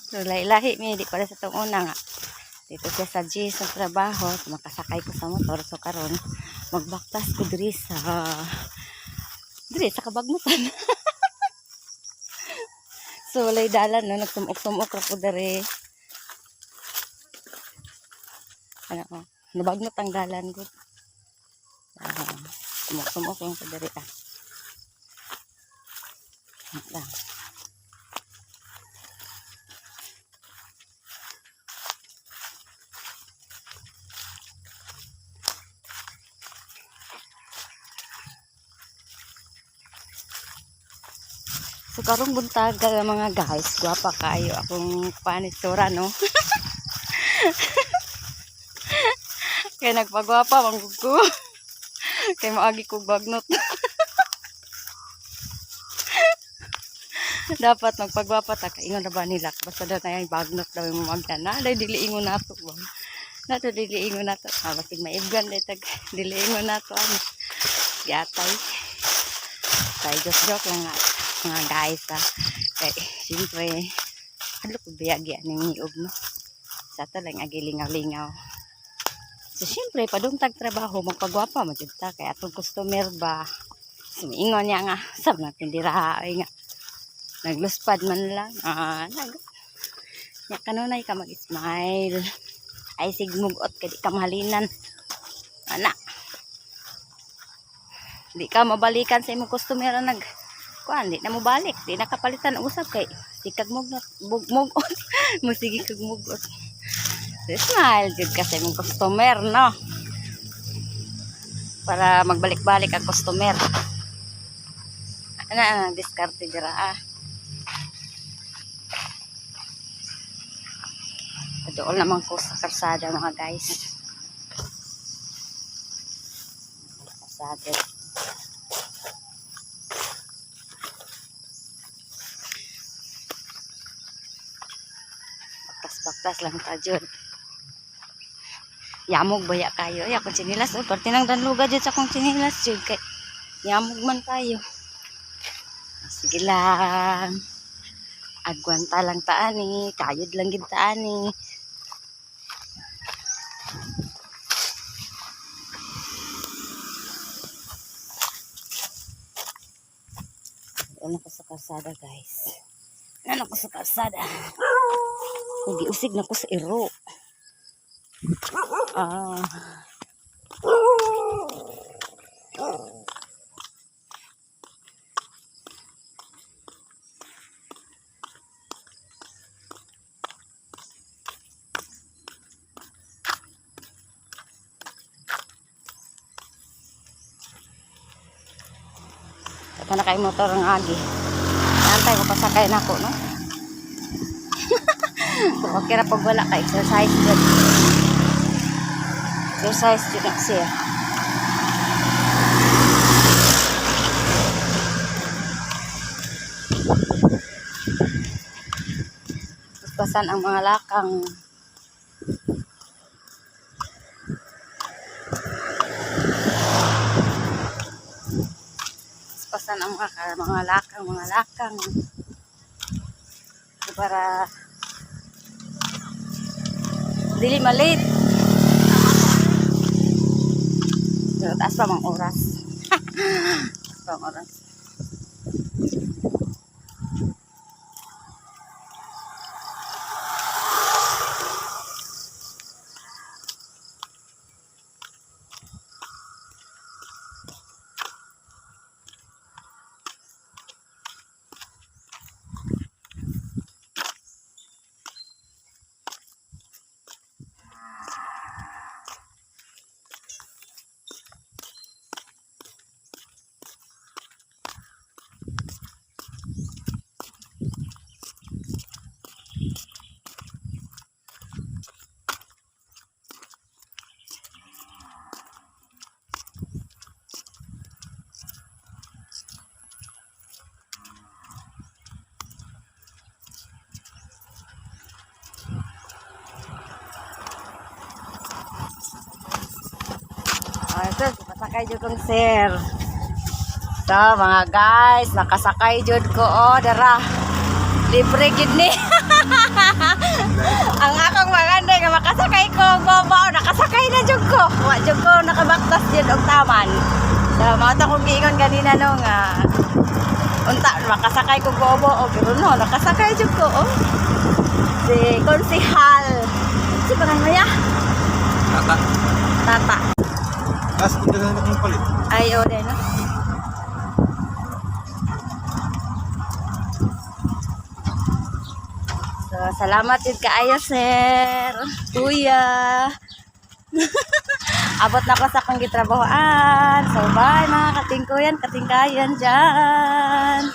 So lahi-lahi mi, di para sa tong una nga. Dito siya sa G sa trabaho, so makasakay ko sa motor. So karon magbaktas ko diri sa kabagmutan. So walay dalan, no, nagtumok-tumok ra ko diri. Ano ko, nabagnot ang dalan ko. Ah, tumok-tumok lang ko diri ah. Ano lang. So karong buntag mga guys, gwapa kayo akong panitsura, no. Kay nagpagwapa man gud ko. Kay maagi ko bagnot. Dapat magpagwapa ta kay ingon na ba nila basta daw na yung bagnot daw yung mamagyan na dai dili ingon nato ba. Nato dili ingon nato. Ah, basig maibgan dai tag dili ingon nato ano. Yatay. Kay joke joke lang nga mga guys ah. Kay siyempre hadlok ko biyagi aning niog, no. Sa ato lang agi lingaw-lingaw. So siyempre padung tag trabaho magpagwapa man jud ta kay atong customer ba. Sumiingon niya nga sab na tindira ay nga nagluspad man lang. Ah, nag nya kanunay ka mag-smile. Ay sigmugot kay di ka mahalinan. Ana. Di ka mabalikan sa imong customer na nag kuan, di na mo balik, di na kapalitan og usab kay sikag mugot mugot mo sige kag mugot. So, smile jud ka sa imong customer, no, para magbalik-balik ang customer. Ana ana diskarte dira ah. Doon naman ko sa karsada mga guys. Karsada. Baktas-baktas lang ta jud. Yamog baya kayo. Ay, akong tsinilas. Oh, parte ng danluga jud sa akong tsinilas jud. Kay yamog man kayo. Sige lang. Agwanta lang taani. Kayod lang gid taani. Ano ko sa kalsada, guys. Ano ko sa kalsada. Giusig na ko sa iro. Ah. Saka na kay motor ang agi. Antay ko pasakay na ako, no? So, okay ra pag wala ka exercise jud. Exercise jud na siya. Paspasan ang mga lakang. Paspasan ang mga lakang, mga lakang. So, para dili malate. Pero taas pa mga oras. Taas pa ang oras. Ah, ito, pasakay jud kong sir. So, mga guys, nakasakay jud ko. Oh, dara. Libre gid ni. Nagpaktas jud og taman. So, mao to kong giingon ganina, no, nga unta makasakay ko bobo o, pero no, nakasakay jud ko, oh. Si Konsihal. Si pangan mo ya? Tata. Tata. Tapos kung na akong palit. Ay, o, no? So, salamat jud kaayo, sir. Kuya. Abot na ko sa akong gitrabahoan. So, bye mga katingkuyan, katingkayan dyan.